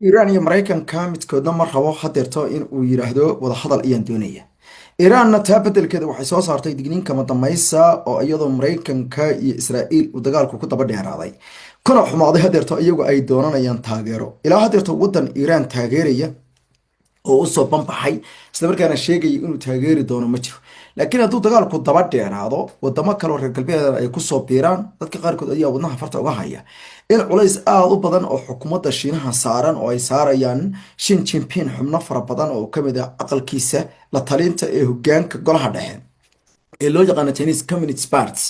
Iiraan iyo Maraykanka midkoodna ma rabo hadeerto in uu yidhaahdo wadahadal ayaan doonaya. Iiraanna taa beddelkeeda waxay soo saartay digniin kama dambaysa oo iyadoo Maraykanka iyo Israa'iil uu dagaalku ku daba dheeraaday kuna xumaaday, hadeerto iyagu ay doonanayaan taageero. Ilaa hadeerto waddan Iiraan taageeraya oo usoo banbaxay islamarkaana sheegaya inuu taageeri doono ma jiro. Laakiin hadduu dagaalku daba dheeraado, wadamo kaleo reer galbeed ay kusoo biiraan, dadka qaarkood ayaa wadnaha farta uga haya in culays aada u badan oo xukuumadda Shiinaha saaran oo ay saarayaan Xi Jinping, xubno fara badan oo kamid ah aqalkiisa la talinta ee hogaanka golaha dhexe ee loo yaqaano Chinese Communist Party,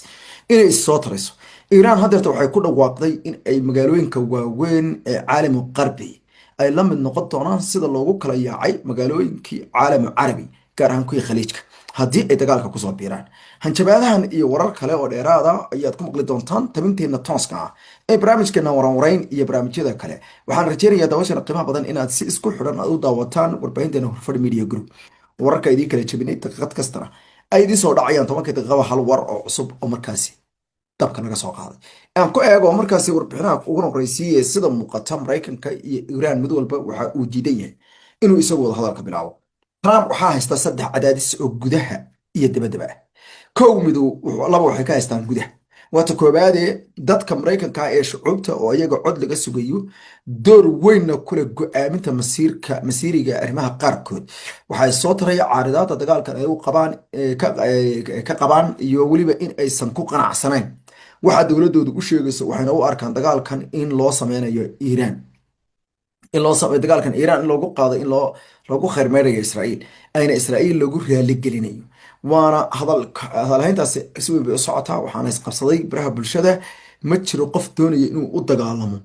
inay is soo tarayso. Iiraan hadeerta waxay ku dhawaaqday in ay magaalooyinka waaweyn ee caalamu qarbi ay la mid noqon doonaan sida loogu kala yaacay magaalooyinkii caalamu carabi, gaar ahaan kuwii Khaliijka, haddii ay dagaalka kusoo biiraan. Hanjabaadahan iyo warar kale oo dheeraada ayaad ku maqli doontaan tabinteenna tooska ah ee barnaamijkeena Waranwarayn iyo barnaamijyada kale. Waxaan rajeynayaa, daawashana qiimaha badan, inaad si isku xidhan aad u daawataan warbaahinteena Horfadhi Media Group. Wararka idiin kala jebinay, daqiiqad kastana ay idiin soo dhacayaan 10-kii daqiiqaba hal war oo cusub oo markaasi dabka naga soo qaaday. Aan ku eego markaasi warbixinaha ugu horeysiiye. Sida muuqata, Maraykanka iyo Iiraan mid walba waxa uu diidan yahay inuu isagu wada hadalka bilaabo. Trump waxaa haysta saddex cadaadis oo gudaha iyo dabadaba ah. Kow, midu laba waxay ka haystaan gudaha. Waata koobaadee, dadka Maraykanka ee shucuubta oo iyaga cod laga sugayo, door weynna kule go-aaminta masiirka masiiriga arrimaha qaarkood, waxay soo taraya caaridaada dagaalkan ay u qabaan ka qabaan iyo weliba in aysan ku qanacsanayn waxa dowladoodu u sheegayso. Waxayna u arkaan dagaalkan in loo sameynayo Iiraan, in loo sameeyo dagaalkan Iiraan in loogu qaado in loo lagu khayrmeynayo Israa'iil, ayna Israa'iil lagu raali gelinayo. Waana hadal hadalhayntaasi si weyn bay u socotaa, waxaana isqabsaday baraha bulshada. Ma jiro qof doonaya inuu u dagaalamo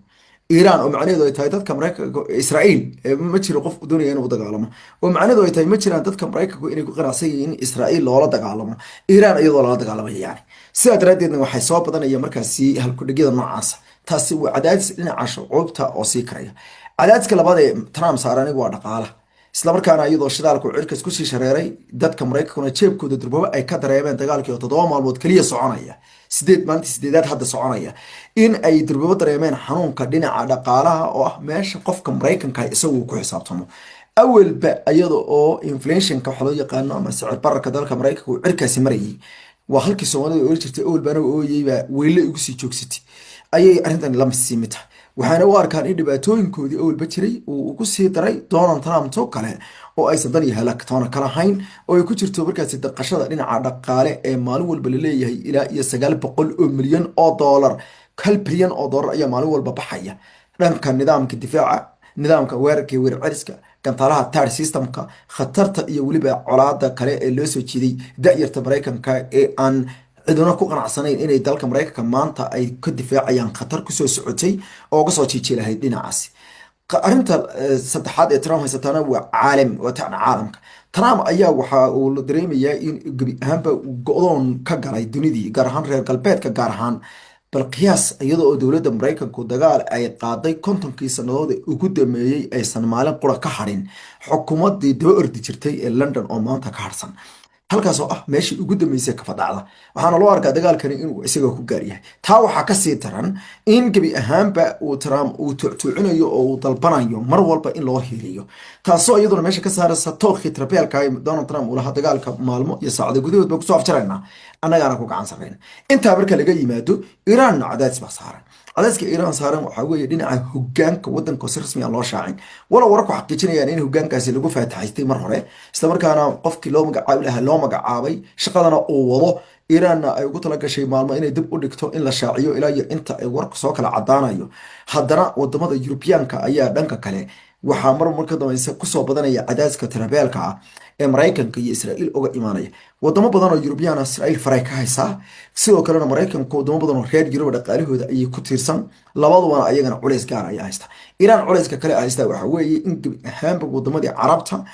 Iiraan, oo macnaheedu ay tahay dadka Maraykanka Israa'iil ma jiro qof doonaya inuu u dagaalamo, oo macnaheedu ay tahay ma jiraan dadka Maraykanku inay ku qanacsan yihiin in Israa'iil loola dagaalamo Iiraan iyadoo lala dagaalamaya. Yani sidaa daraaddeedna waxay soo badanaya markaasi halkudhigyada noocaasa. Taasi waa cadaadis dhinaca shucuubta oo sii karaya. Cadaadiska labaad ee Trump saaranigu waa dhaqaalaha, islamarkaana iyadoo shidaalku cirkas kusii shareeray, dadka Maraykankuna jeebkooda durbaba ay ka dareemeen dagaalkii oo 7 maalmood keliya soconaya, 8 maalintii sideedaad hadda soconaya, in ay durbaba dareemeen xanuunka dhinaca dhaqaalaha oo ah meesha qofka Maraykanka isagu ku xisaabtamo. Awalba iyada oo inflationka waxa loo yaqaano ama sicir bararka dalka Maraykanka uu cirkaasi marayay, waa halkii Soomaalida oran jirtay "Awal baana ooyeyba weyle igu sii joogsatay", ayay arrintan la sii mid tahay. Waxaana u arkaan in dhibaatooyinkoodii awalba jiray uu ugu sii daray Donald Trump to kale oo aysan dan iyo halaag toona kala hayn, oo ay ku jirto markaasi daqashada dhinaca dhaqaale ee maalin walba laleeyahay ilaa iyo $900 milyan, $1 bilyan ayaa maalin walba baxaya dhanka nidaamka difaaca, nidaamka weerarka iyo weerar celiska, gantaalaha THAAD systemka, khatarta iyo weliba colaada kale ee loo soo jiiday da'yarta Maraykanka ee aan ciduna ku qanacsanayn inay dalka Maraykanka maanta ay ka difaacayaan khatar kusoo socotay oo uga soo jiiji lahayd dhinacaasi. Arrinta saddexaad ee Trump haysataana waa caalam, waa tan caalamka. Trump ayaa waxa uu la dareemayaa in gebi ahaanba uu go'doon ka galay dunidii, gaar ahaan reer galbeedka gaar ahaan. Bal qiyaas, iyada oo dowladda Maraykanku dagaal ay qaaday 50-kii sannadood ee ugu dameeyey aysan maalin qura ka hadhin, xukuumaddii daba ordi jirtay ee London oo maanta ka harsan, halkaasoo ah meeshii ugu dambeysay kafadhacda, waxaana loo arkaa dagaalkani inuu isaga ku gaar yahay. Taa waxaa kasii daran in gebi ahaanba uu Trump uu tuuctuucinayo oo uu dalbanayo mar walba in loo hiiliyo, taasoo iyaduna meesha ka saaraysa tookii trabeelka Donald Trump uu lahaa dagaalka maalmo iyo saacado gudahood baan kusoo afjaraynaa, annagaana ku gacan sarrayna. Intaa marka laga yimaado, Iiraanna cadaadis baa saaran. Cadaadiska Iiraan saaran waxaa weeye dhinaca hogaanka waddanka oo si rasmi aan loo shaacin, walow wararku xaqiijinayaan in hogaankaasi lagu faataxaystay mar hore, islamarkaana qofkii loo magacaabi lahaa loo magacaabay, shaqadana uu wado. Iiraanna ay ugu talagashay maalmo inay dib u dhigto in la shaaciyo ilaa iyo inta ay warku soo kala cadaanayo. Haddana wadamada Yurubiyaanka ayaa dhanka kale waxaa mar mar ka dambaysa kusoo badanaya cadaadiska tirabeelka ah ee Maraykanka iyo Israa'iil uga imaanaya. Wadamo badan oo Yurubiyaan Israa'iil faray ka haysaa, sidoo kalena Maraykanku wadamo badan oo reer Yuruba dhaqaalahooda ayay ku tiirsan. Labadubana ayagana culays gaar ayaa haysta. Iiraan culayska kale haysta waxaa weeye in gebi ahaanba wadamadii Carabta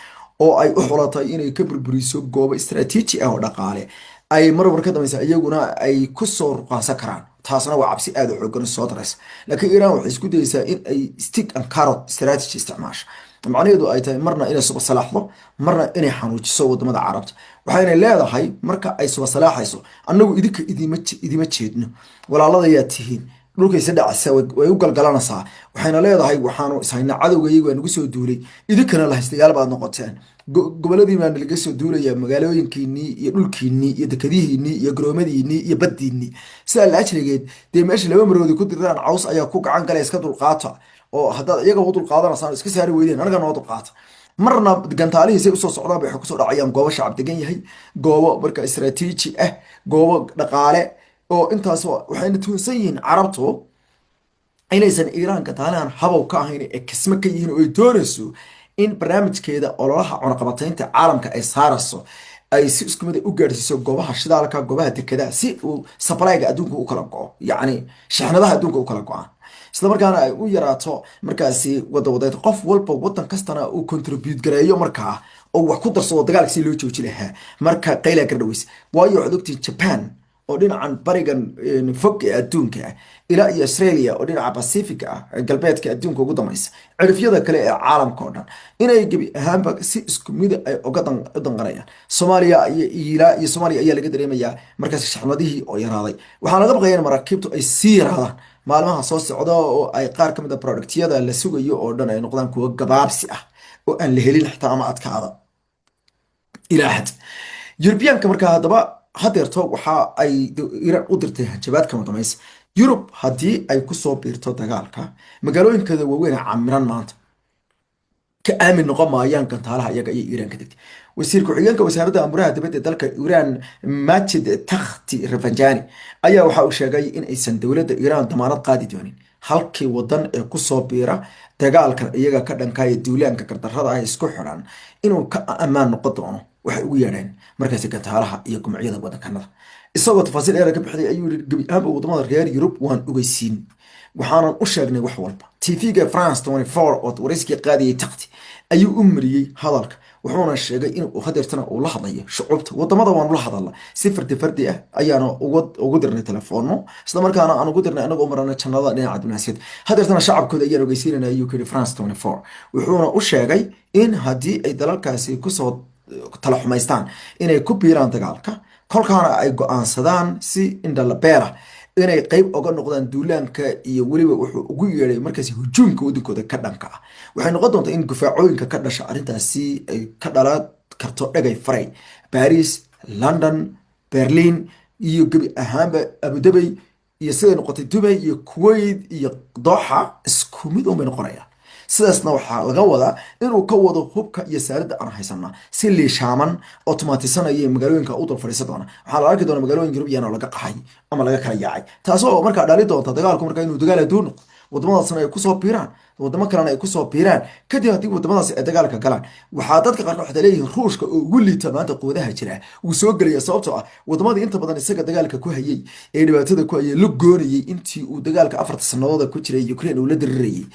oo ay u xulatay inay ka burburiso goobo istaraatiiji ah oo dhaqaale ay marmar ka dambaysa iyaguna ay kusoo ruqaansan karaan. Taasna waa cabsi aad u xoogan soo daraysa. Laakiin Iiraan waxay isku dayeysaa in ay stick and carrot strategy isticmaasho, macnaheedu ay tahay marna inay suba salaaxdo, marna inay xanuujiso wadamada Carabta. Waxayna leedahay marka ay suba salaaxayso: "Annagu idinka idima jeedno, walaaladayaa tihiin." Dhulkaysi dhacaysa, way u galgalanaysaa, waxayna leedahay: "Waxaanu ishaynaa cadowga, iyagu waa nagu soo duulay, idinkana la haystayaal baad noqoteen. Gobolladii baana laga soo duulaya, magaalooyinkiinii iyo dhulkiinii iyo dekadihiinii iyo garoomadiinii iyo baddiinii. Sidaa la ajrigeed dee meesha laba maroodi ku diriraan caws ayaa ku gacan galay. Iska dulqaata, oo haddaad iyaga u dulqaadanaysaan, iska saari weydeen, anaga noo dulqaata." Marna gantaalihii say usoo socdaan bay waxay kusoo dhacayaan goobo shacab degan yahay, goobo marka istaraatiiji ah, goobo dhaqaale oo intaas. Waxayna tuhunsan yihiin Carabtu inaysan Iiraan gantaalahan habow ka ahayn ee kismo ka yihiin, oo ay doonayso in barnaamijkeeda ololaha cunaqabataynta caalamka ay saarayso ay si isku mid ah u gaadhsiiso goobaha shidaalka, goobaha dekadaha, si uu supplyga adduunka u kala go'o, yacni shaxnadaha adduunka u kala go'aan, isla markaana ay u yaraato markaasi wada wadeed, qof walba, wadan kastana uu contribute gareeyo markaa oo wax ku darsado dagaalka si loo jooji lahaa. Marka qaylaa gardhaweys, waayo waxaad ogtihiin Japan oo dhinacan barigan fog ee adduunka ah, ilaa iyo Australia oo dhinaca Pacific ah ee galbeedka adduunka ugu dambaysa, cirifyada kale ee caalamka oo dhan inay gebi ahaanba si isku mid ay uga u danqanayaan. Soomaaliya iyo ilaa iyo Soomaaliya ayaa laga dareemayaa markaas shaxnadihii oo yaraaday. Waxaa laga baqaya in maraakiibtu ay sii yaraadaan maalmaha soo socda, oo ay qaar ka mid a productyada la sugayo oo dhan ay noqdaan kuwo gabaabsi ah oo aan la helin xitaa ama adkaada ilaa xad. Yurubiyaanka markaa haddaba hadeerto waxa ay Iiraan u dirtay hanjabaad kama dambaysa. Yurub haddii ay kusoo biirto dagaalka, magaalooyinkeeda waaweyn ee camiran maanta ka aamin noqon maayaan gantaalaha iyaga iyo Iiraan ka degtay. Wasiir ku-xigeenka wasaaradda amuraha dibadda ee dalka Iiraan, Majid Takhti Rafanjani, ayaa waxa uu sheegay in aysan dowladda Iiraan damaanad qaadi doonin halkii wadan ee kusoo biira dagaalkan iyaga ka dhankaaya, duulaanka gardarrada ah isku xiran, inuu ka ammaan noqon doono waxay ugu yeedheen markaasi gantaalaha iyo gumcyada wadankanada. Isagoo tafaasiil dheer ka bixday ayuu yiri: "Gebi ahaanba wadamada reer Yurub waan ogeysiin, waxaanan u sheegnay wax walba." TV-ga France 24 oo waraysigii qaadayay Takti ayuu u mariyey hadalka, wuxuuna sheegay in uu hadeertana uu la hadlayo shucuubta wadamada. "Waanu la hadalna si fardi fardi ah, ayaana ugu dirnay telefoonno, isla markaana aan ugu dirnay anagoo marana jannada dhinaca diblomaasiyadda. Hadeertana shacabkooda ayaan ogeysiinayna," ayuu ku yidhi France 24. Wuxuuna u sheegay in haddii ay dalalkaasi kusoo tala xumaystaan inay ku biiraan dagaalka, kolkaana ay go-aansadaan si indhalabeera inay qeyb oga noqdaan duulaanka iyo weliba wuxuu ugu yeedhay markaasi hujuumka wadankooda ka dhanka ah, waxay noqon doontaa in gufaacooyinka ka dhasha arrintaasi ay ka dhalan karto dhagay faray Paris, London, Berlin iyo gebi ahaanba Abudabey iyo siday noqotay Dubay iyo Kuwait iyo Dooxa, isku mid un bay noqonayaan. Sidaasna waxaa laga wadaa inuu ka wado hubka iyo saaladda aan haysanaa si liishaaman oo tumaatisanaya magaalooyinka u dul fadhiisa doona. Waxaa la arki doona magaalooyin Yurubiyan oo laga qaxay ama laga kala yaacay, taasoo markaa dhali doonta dagaalku markaa inuu dagaal adduun noqdo, wadamadaasna ay kusoo biiraan, wadamo kalena ay kusoo biiraan. Kadib haddii wadamadaasi ay dagaalka galaan, waxaa dadka qaarkood waxay leeyihiin Ruushka oo ugu liita maanta quwadaha jira wuu soo gelaya, sababtoo ah wadamadii inta badan isaga dagaalka ku hayay ee dhibaatada ku hayay, la goonayay intii uu dagaalka 4ta sanadooda ku jiray Ukraine uu la dirirayay,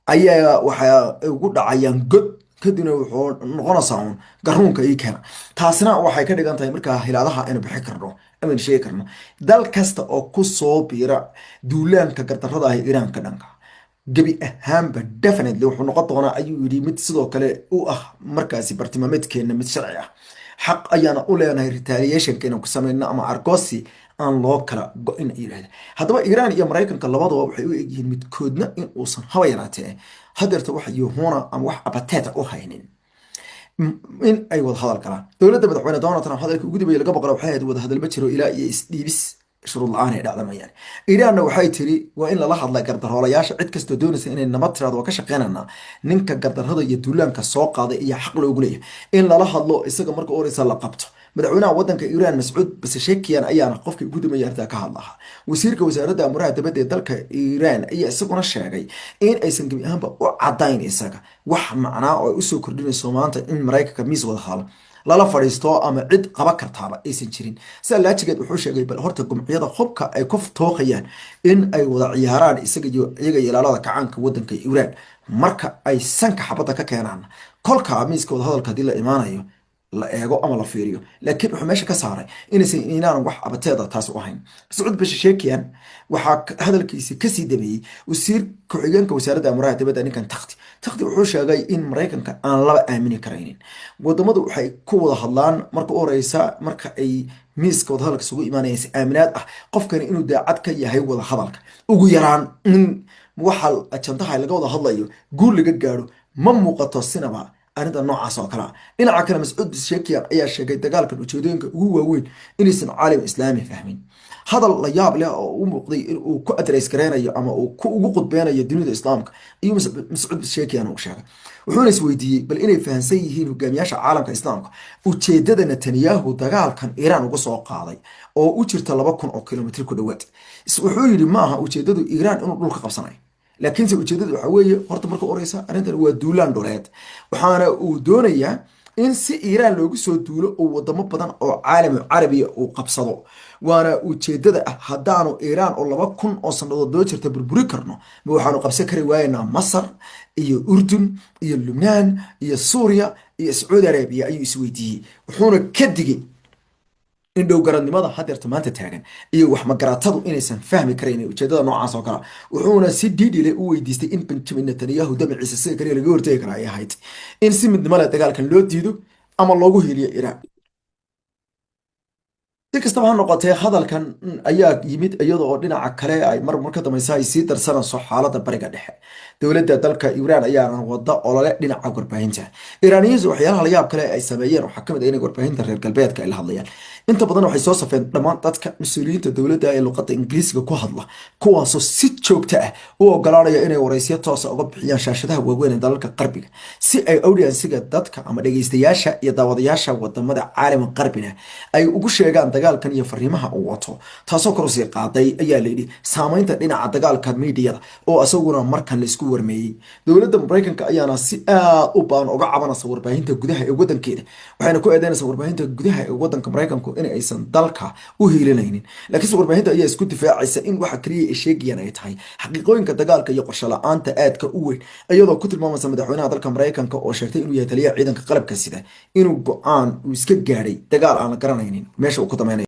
ayaa waxay ugu dhacayaan god. Kadibna wuxuu noqonaysaa uun garuunka ii keena. Taasina waxay ka dhigan tahay markaa hilaadaha aynu bixin karno amaynu sheegi karno dal kasta oo ku soo biira duulaanka gardarrada ah ee Iiraan ka dhanka, gebi ahaanba definitely wuxuu noqon doonaa, ayuu yidhi, mid sidoo kale u ah markaasi bartilmaameedkeena mid sharci ah. Xaq ayaana u leenahay retaliationka inaan ku sameyno ama argosi aan loo kala go-in, ay yidhahdeen. Haddaba Iiraan iyo Maraykanka labaduba waxay u egyihiin midkoodna in uusan haba yaraatee hadeerta wax yuhuuna ama wax abateeta u haynin in ay wada hadal galaan. Dowladda madaxweyne Donald Trump hadalka ugu dambeeyay laga boqola waxay ahayd: "Wada hadal ma jiro ilaa iyo isdhiibis shuruud la-aan ay dhacda mayaan." Iiraanna waxay tiri waa in lala hadla gardaroolayaasha. Cid kastoo doonaysa inay nabad tiraado waa ka shaqeynanaa, ninka gardarrada iyo duulaanka soo qaaday iyo xaq loogu leeyahay in lala hadlo, isaga marka u horeysa la qabto. Madaxweynaha wadanka Iiraan, Mascuud Pezeshkian, ayaana qofkii ugu dambeeyay arrintaa ka hadlaha. Wasiirka wasaaradda amuraha dibadda ee dalka Iiraan ayaa isaguna sheegay in aysan gebi ahaanba u cadayn isaga wax macnaa oo ay usoo kordhinayso maanta in Maraykanka miis wada hadlo lala fadhiisto ama cid qaba kartaaba aysan jirin. Sidaa laajigeed wuxuu sheegay bal horta gumcyada hubka ay ku tooqayaan in ay wada ciyaaraan isaga iyo iyaga iyo ilaalada kacaanka wadanka Iiraan. Marka ay sanka xabadda ka keenaan, kolka miiska wada hadalka haddii la imaanayo. La eego ama la fiiriyo, laakiin wuxuu meesha ka saaray inaysan inaanan wax abateeda taas u ahayn. Mascuud Pezeshkian waxaa hadalkiisi kasii dameeyey wasiir ku-xigeenka wasaaradda amuraha dibadda, ninkan Takti. Takti wuxuu sheegay in Maraykanka aan laba aamini karaynin. Wadamadu waxay ku wada hadlaan marka u horeysa, marka ay miiska wadahadalka isugu imaanayaan, si aaminaad ah qofkani inuu daacad ka yahay wada hadalka, ugu yaraan in waxa ajandaha laga wada hadlayo guul laga gaadho. Ma muuqato sinaba arrinta noocaas oo kale ah. Dhinaca kale, Mascuud Pezeshkian ayaa sheegay dagaalkan ujeedooyinka ugu waaweyn inaysan caalam Islaami fahmin. Hadal la yaab leh oo u muuqday in uu ku address gareynayo ama uu ku ugu qudbeynayo dunida Islaamka ayuu Mascuud Pezeshkian uu sheegay, wuxuuna isweydiiyey bal inay fahamsan yihiin hogaamiyaasha caalamka Islaamka ujeedada Netanyahu dagaalkan Iiraan uga soo qaaday oo u jirta 2000 oo kilomitr ku dhowaad. Wuxuu yidhi ma aha ujeedadu Iiraan inuu dhulka qabsanayo, laakiinse ujeedadu waxa weeye horta marka horeysa arrintan waa duulaan dhuleed, waxaana uu doonayaa in si Iiraan loogu soo duulo uu wadamo badan oo caalam carabiya uu qabsado. Waana ujeedada ah, haddaanu Iiraan oo 2000 oo sannadood loo jirta burburi karno, ma waxaanu qabsan kari waaynaa Masar iyo Urdun iyo Lubnaan iyo Suuriya iyo Sacuudi Arabiya, ayuu isweydiiyey. Wuxuuna ka digay in dhowgaradnimada hadeerta maanta taagan iyo waxmagaratadu inaysan fahmi karayn ujeedada noocaas oo kale. Wuxuuna si dhiidhile u weydiistay in Benjamin Netanyahu damaciisa sida kaliya laga hortegi kara ay ahayd in si midnimo leh dagaalkan loo diido ama loogu hiiliyo Iiraan. Si kastaba ha noqotee, hadalkan ayaa yimid iyada oo dhinaca kale ay mar mar ka dambaysa ay sii darsanayso xaaladda Bariga Dhexe. Dowladda dalka Iiraan ayaana wada olole dhinaca warbaahinta. Iiraaniyiintu waxyaalaha la yaab kale ay sameeyeen waxaa kamid ah inay warbaahinta reer galbeedka ay la hadlayaan. Inta badan waxay soo safeen dhammaan dadka mas-uuliyiinta dowladda ee luqadda Ingiriisiga ku hadla, kuwaasoo si joogto ah u ogolaanaya inay wareysyo toosa uga bixiyaan shaashadaha waaweyn ee dalalka qarbiga, si ay audiencega dadka ama dhegeystayaasha iyo daawadayaasha wadamada caalama qarbina ay ugu sheegaan dagaalkan iyo fariimaha uu wato, taasoo kor usii qaaday ayaa layidhi saameynta dhinaca dagaalka miidiyada oo isaguna markan laisku warmeeyey. Dowladda Maraykanka ayaana si aad u baan uga cabanaysa warbaahinta gudaha ee wadankeeda, waxayna ku eedeynaysaa warbaahinta gudaha ee wadanka Maraykanku in aysan dalka u hiilinaynin. Laakiinse warbaahinta ayaa isku difaacaysa in waxa kaliya ay sheegayaan ay tahay xaqiiqooyinka dagaalka iyo qorshe la-aanta aadka u weyn, iyadoo ku tilmaamaysa madaxweynaha dalka Maraykanka oo sheegtay inuu yahay taliyaha ciidanka qalabka sida inuu go-aan uu iska gaadhay dagaal aan la garanaynin meesha uu ku dameynayo.